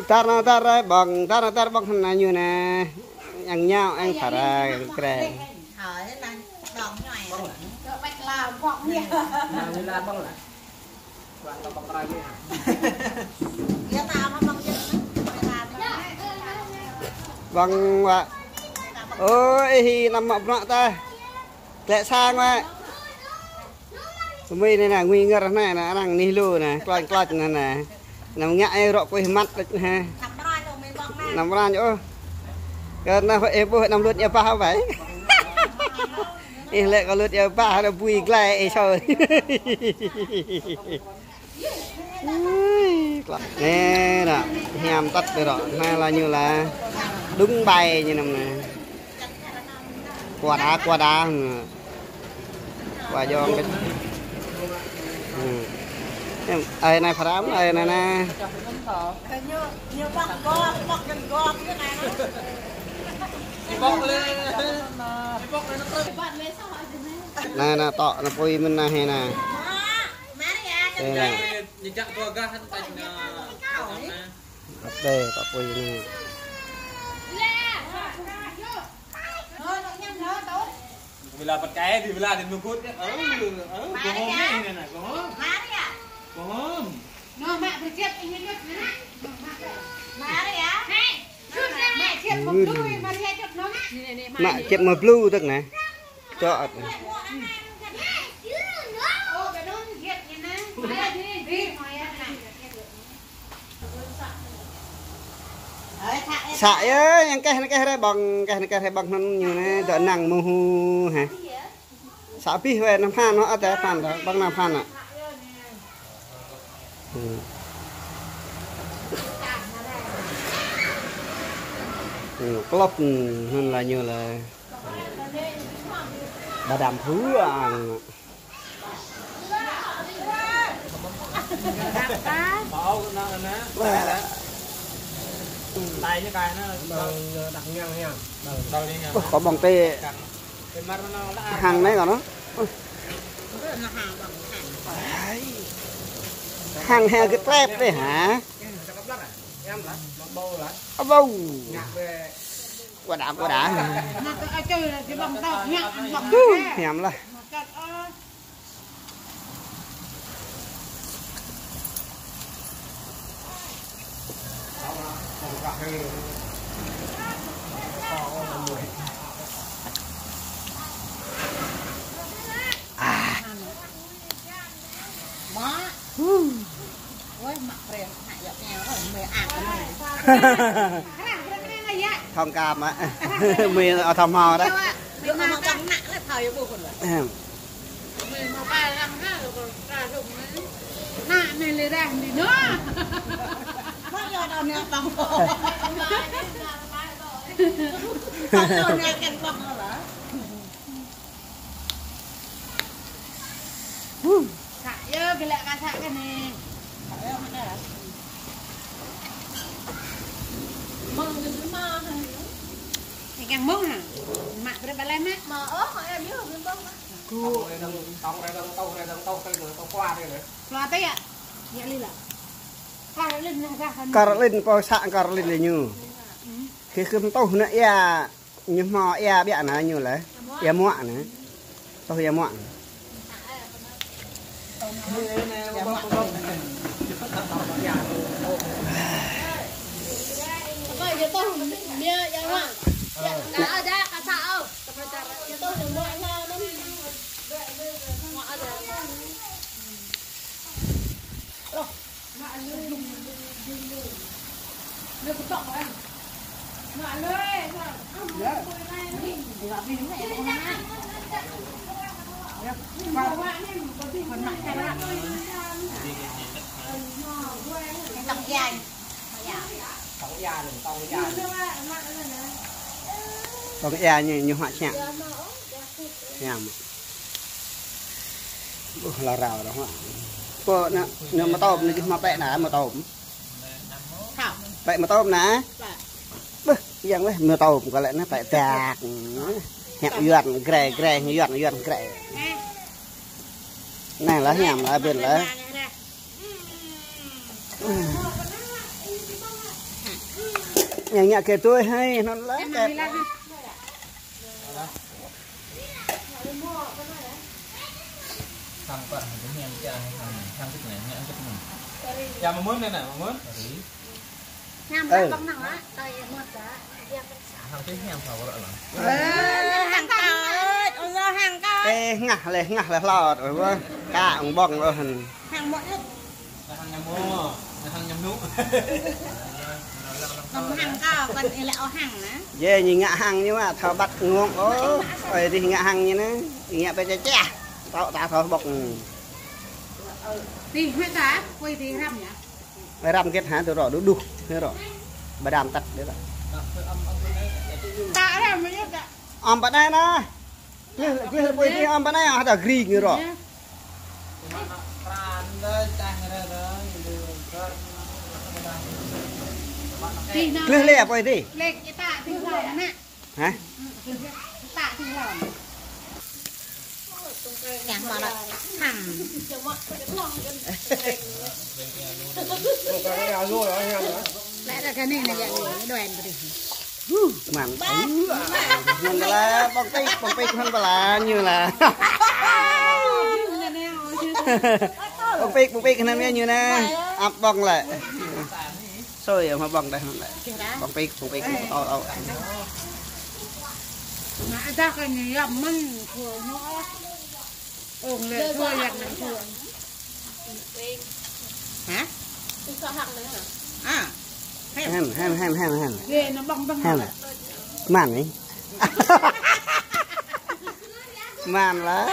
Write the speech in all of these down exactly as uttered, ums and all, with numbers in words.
Tar na tar rai ƀơ̆ng, tar na tar ƀơ̆ng hơnŭn ñu nê. Yang ñao, yang phara, yang kre. Ƀơ̆ng wă. Ơ, ih, năm mă bruă ta. Klĕ sang wă. Kơmơi anai nă, ngui ngơr anai nă, arăng anih lu nă, kloch kloch anai nă. Anăm ngă ih rŏ kuih măt đôč ha. Anăm ran ôh. Kơ anai ih ƀuh anăm lŭt ia bah wă. Ih lĕ kơ lŭt ia bah, anăm bui glai ih soi. Ui, klă. Anai nă, hiam tăt anai rŏ. Anai lah ñu lah. Đúng bài ñu năm nă. Kua đá, kua đá. Kua yong kơ. Ơi anai phara, ơi anai nă. Anai nă, tŏ nă, apui mơ̆n nă, hĭ nă. Ơi nă. Ăt đe, tŏ apui nă. Bila pơkai, bila di nukut ya. Ơ, ơ, bohong ya, ini nă, bohong. Bohong. Mă čĕp mă blu tơk nă. Čŏ. Să yơh, yang keh nă keh rai ƀơ̆ng, keh nă keh rai ƀơ̆ng hơnŭn ñu nă, dŏ năng mơ̆ hu ha. Să abih wă nă phan, ôh, ăt phan, ƀơ̆ng nă phan nă. Klŏp hơnŭn lah ñu lah. Ba dam phu ang. Wah. Ơ, kâo ƀơ̆ng tê. Hăng anai kâo nă. Hăng hăng kơ klep dih hă. Abâu. Kua đá, kua đá. Hiam lah. Thông cảm á. Mười ở thăm họ đó. Să yơh, gơ̆ lĕ kơ să kơ anai. Mơ̆ng anai mă hă? Anai kiăng mơ̆ng hă? Mă brơi ƀă lĕ mă. Mă ôh, mă em yơh, brơi mơ̆ng mă. Klua tê yă? Yă li lă. Kar lin nă gah kơ anai. Kar lin pô să kar lin lĕ ñu. Khĭ khĭ mơtuh nă ia. Ñu hmâo ia ƀiă nă ñu lĕ. Ia muă nă. Tuh ia muă. Tong ia ñu, ñu hmă čhĕ. Hiam. Ƀuh, la rao rŏ hmă. Pô nă, nă mơtôm, nă jih hmă pĕ nă mơtôm. Pĕ mơtôm nă. Ƀuh, yang weh mơtôm kơ lĕ nă pĕ dak. Hiam yuan gre, gre, yuan, yuan gre. Nă lah hiam lah bên lah. Yang ngă kơ tui hai, non lah. Em ambil lah. Hăng pă, hăng, hăng, hăng, hăng kit anai, hăng kit anai. Ya, mamun anai, mamun. Hăng, ừ, băng năng lah, tôi mut lah. Hăng kit hăng sao lah. Ơ, hăng kơt, ơ, hăng kơt. Ê, ngah leh, ngah leh lọt, ơ, ka ung bong, ơ, hăng. Hăng mut. Hăng ñăm mô, hăng ñăm nŭ. Hăng kơt, kơt ih lĕ ôh hăng anai. Yê, ñu ngă hăng ñu mă, thâo băt ngông, ơ, ơi, ih ngă hăng ñu anai. Ih ngă pơ čeh čeh. Tŏ ta thâo bŏk. Tih mă ta, kui tih răm ñu. Răm kĕt hă, tui rŏ đu đu, hă rŏ. Ba răm tăt đê ta. Ta răm ñu ta. Ăm pơ anai anai. Gleh, gleh, pui tih ăm pơ anai, hă ta gri ngơ rŏ. Tih anai. Gleh lĕ pui tih. Lĕ ta tih lŏm anai. Hă? Ta tih lŏm. Yang mă lă. Hăng. Lĕ ta kơ anai anai ya, đuaĭ pơ anai. Măn. Măn lah, bong pik, bong pik hăng pơlan ñu lah. Bong pik, bong pik hăng ñu anai. Ăp bong lĕ. Sôi ya, mă bong đah mă lĕ. Bong pik, bong pik, ăp, ăp. Mă dah kơ ñu yap mơ̆n, khua ñu. Ơ, lĕ khua yap mơ̆n khua. Hă? À. Hăn, hăn, hăn, hăn, hăn. Ghê, nó bong bong. Hăn. Măn anai. Măn lah.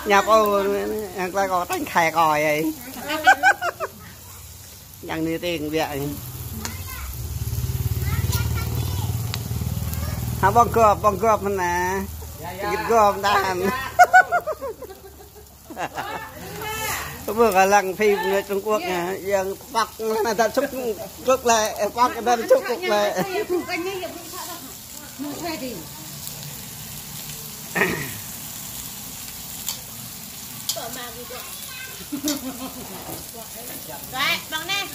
Nhập ô, ăn ta kơ tanh khai kơ ai. Yang ni ting biă anai. Hă bong gŏp, bong gŏp mơ̆n anai. Git gŏp đah hăn. Bơ kơ lăng phim người Trung Quốc anai, yang păk anai ta sŭk kŭk lĕ, păk anai sŭk kŭk lĕ. Rồi, bằng nè.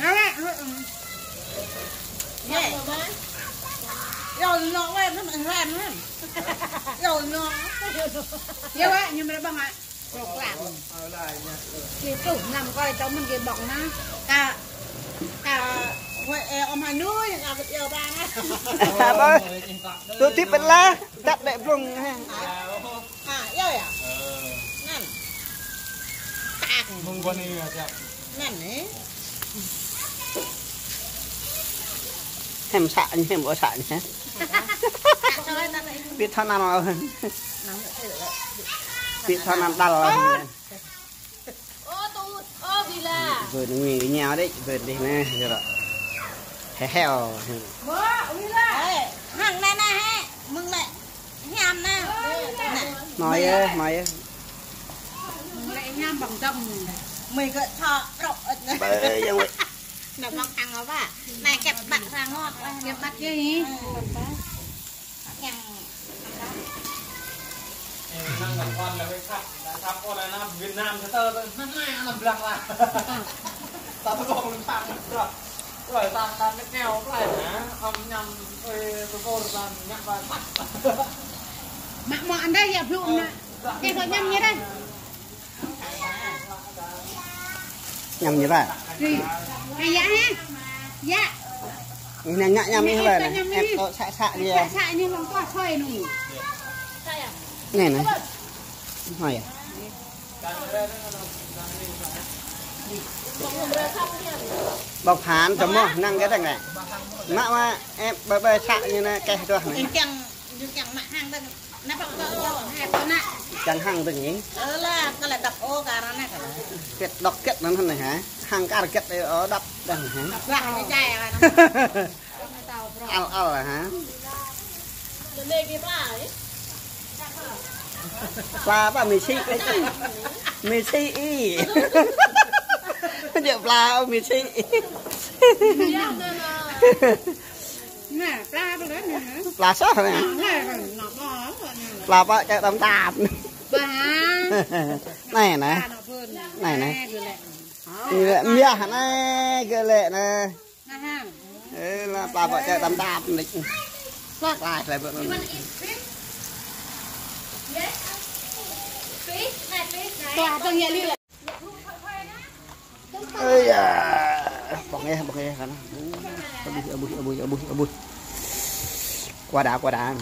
Rồi, nó quên nó mình hoen nó. Rồi, nó. Rồi, nhưng mà bằng ạ. Kơ klăng. Kơ tŭ năm kơ tơ̆ mơ̆n kơ bŏng anai. Kơ, kơ, huăi, ơ, ôm hai nuôi, kơ bơ̆t yơh bang. Ơ, tŭ tip bơ̆t lah, tăt đĕ blung ha. À, yơh yơh. Anăn. Tang. Mơ̆ng bơni yơh, siap. Anăn, ơ. Hĕm să ñu, hĕm ƀu să ñu ha. Ƀiă thâo anăn ôh. Ƀiă thâo anăn đăl ôh. Bơ̆n ngui ñu đĕ, bơ̆n đih anai, yơh rŏ. Heo heo. Ê, hăng anai anai hĕ, mơ̆ng lĕ hiam anai. Anai. Mơi ơi, mơi ơi. Mơ̆ng lĕ hiam bằng dơ̆ng. Mơi kơ thâo rŏ ơ̆t anai. Bơ, yang wĕ. Nă băng hăng ôh ba. Anai kĕp bă ra ngŏt, kĕp bă yơh hĭ. Yang Ê, năng gặp con là phải khắp, đã khắp con là nó Việt Nam cho tơ, tơ, năng ai nó blăng là. Ta tơ bông lưng sang rồi. Rồi ta, ta mết neo lại hả? Ăm nhăm, ơi, tơ bông ta nhăm vào mắt. Mă mă anai yơh blŭ mă. Kơ tơ ñăm ñu đơi. Ñăm ñu ba. Ri. Ai ya ha? Ya. Ih anai ngă ñăm ih ba anai. Em tŏ să să ñu. Să să ñu lăng kơ soi nung. Anai anai. Hơi. Bọc phản tơ mơ̆ năng kơ tang anai. Mă mă em bơ bơ să ñu anai kơ tơ anai. Em kiăng, ñu kiăng mă hăng tơ. Čang hăng tơ ñu. Ơ lah, kơ lĕ dăp ôh kar anai kơ lĕ. Kĕt dŏk kĕt anŭn anai hă? Hăng kar kĕt ôh dăp đah hă? Lah, ñu jai anai. Al al hă? Pla pă mì sĭ. Mì sĭ ih. Jĕ pla mì sĭ. Anai, pla tơ anai. Pla soh anai. Anai, anai, anai, anai. Pla pă čơkă tơm tap. Ba hă. Anai, anai. Pla anŭn pơ̆n. Anai, anai. Anai, gơ̆ lĕ. Anai, gơ̆ lĕ. Anai, gơ̆ lĕ, anai. Anai hă. Ê, la pla bă čĕ tam tap nik. Plak lai lai bă. Tua tơng ya li. Ơi da, bŏng ĕh, bŏng ĕh kăn. Abih, abih, abih, abih, abih. Quá đã, quá đã.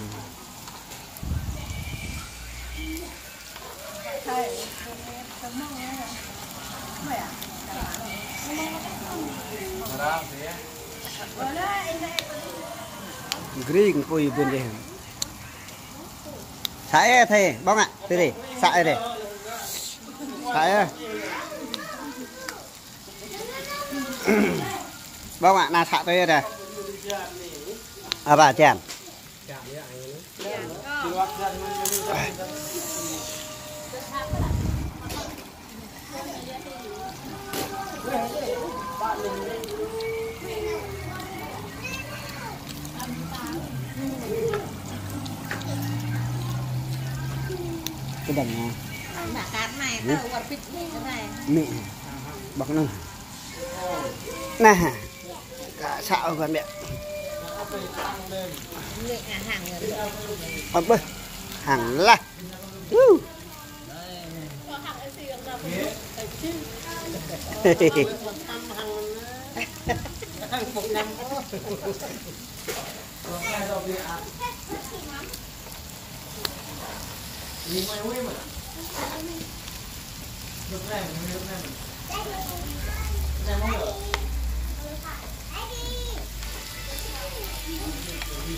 Gring pui bun deh. Sa ĕ thê, bŏng ă, tui dih. Sa ĕ dih. Sa ĕ. Bŏng ă, na sa tui dih. Apa, Jan? Kơdơ̆ng hă? Mă kar anai, tơ wơr bĭt anai, anai. Mĭ. Băk anŭn. Nah. Kơ sa ôh kăn biă. Mĭ hăng. Ăt bơh. Hăng lah. Woo.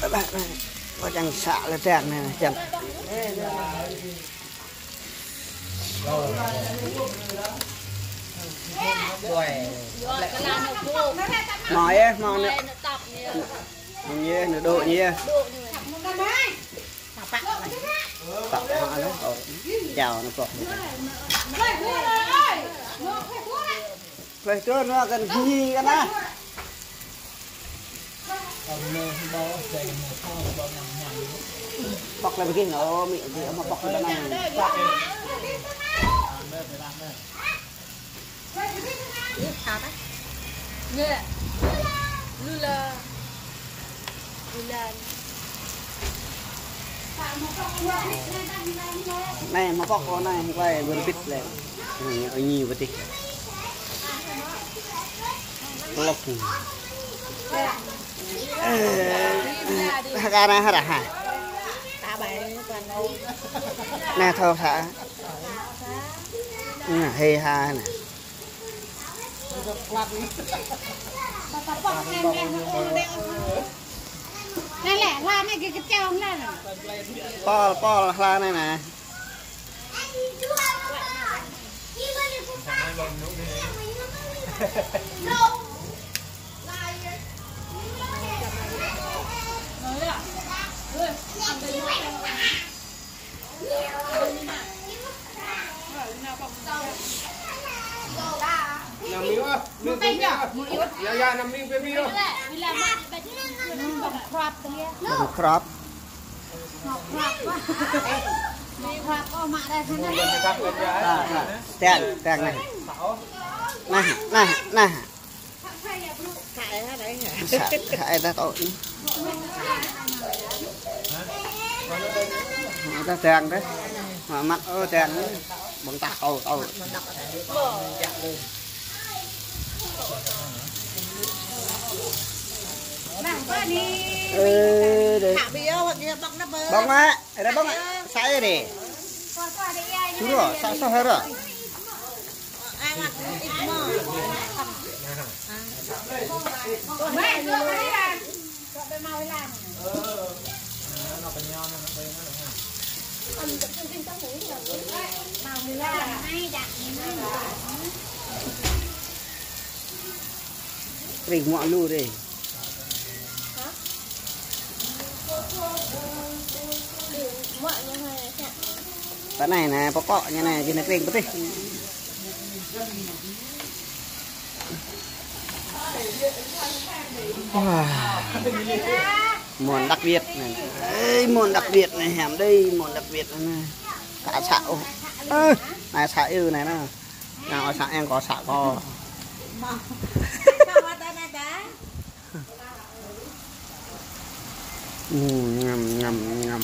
Ơ, ơ, ơ, kâo čang să lĕ tơ̆ng anai, čang. Mă yơh, mă anai. Ñu yơh, ñu dŏ ñu yơh. Pă hă anai, ơ, jao anai pŏk. Plơi trơn anai kăn gih kăn ah. Pŏk lĕ bơgih nô, mĭ, mĭ, mă pŏk lĕ anai. Ih, thâo tah. Nge. Lu la. Lu la. Anai, mă pŏk kơ anai, hăng klai, wơr bĭt lĕ. Anai, anai, wơr bĭt. Lŏk. Ơ, hă kơ anai hă ră hă? Anai, thâo hă? Anai, hê ha anai. Anai lĕ, hla anai gih kơčeo anai. Pol, pol, hla anai anai. Năm mươi á, năm mươi á. Dạ, dạ, năm mươi, năm mươi á. Bông crop. Bông crop. Bông crop. Bông crop, ơ, mă đây, sana. Tang, tang anai. Nah, nah, nah. Sa, sa ĕ ta tŏ. Ĕ ta tang teh. Mă măt, ơ, tang. Bơ̆ng tah tŏ, tŏ. Ơ, dêh. Bơ̆ng mă, ĕ bơ̆ng mă. Sa ĕ dêh. Suro, sa, sa hơră. Ring muă lu dêh. Pơ anai anai, pơkŏ ñu anai, jing anai pring pơtih. Wah. Món đặc biệt anai. Ê, món đặc biệt anai, hăm đơi, món đặc biệt anai. Kơ să ôh. Ơ, anai să ư anai nă. Anai să eng kơ să kơ. Ừm, ngăm, ngăm, ngăm.